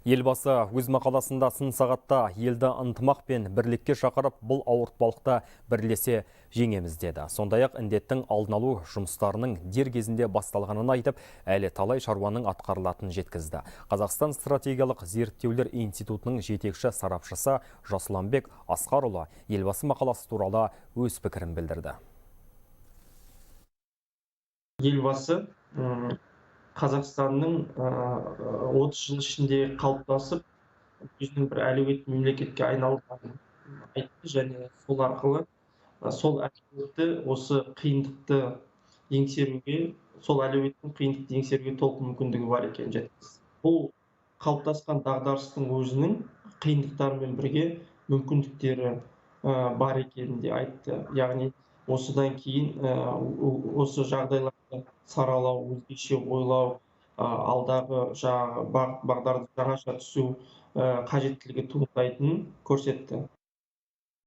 Елбасы өз мақаласында сын сағатта елді ынтымақ пен бірлікке шақырып, бұл ауыртпалықты бірлесе жеңеміз деді. Сондай-ақ індеттің алдын алу жұмыстарының дер кезінде басталғанын айтып, әлі талай шаруаның атқарылатынын жеткізді. Қазақстан стратегиялық зерттеулер институтының жетекші сарапшысы Жасұланбек Асқарұлы Елбасы мақаласы туралы өз пікірін білдірді. Елбасы Қазақстанның 30 жыл ішінде қалыптасып, өзінің бір әлеуетті мемлекетке айналғанын айтты және сол арқылы сол әлеуетті осы қиындықты еңсеруге, сол әлеуеттің қиындықты еңсеруге толық мүмкіндігі бар екенін жеткізді. Бұл қалыптасқан дағдарыстың өзінің қиындықтарымен бірге мүмкіндіктері бар екенін де айтты. Яғни осыдан кейін осы жағдайларды саралау, өзгеше ойлау, алдағы жаңағы бағыт бағдарды жаңаша түсу қажеттілігі туындайтынын көрсетті.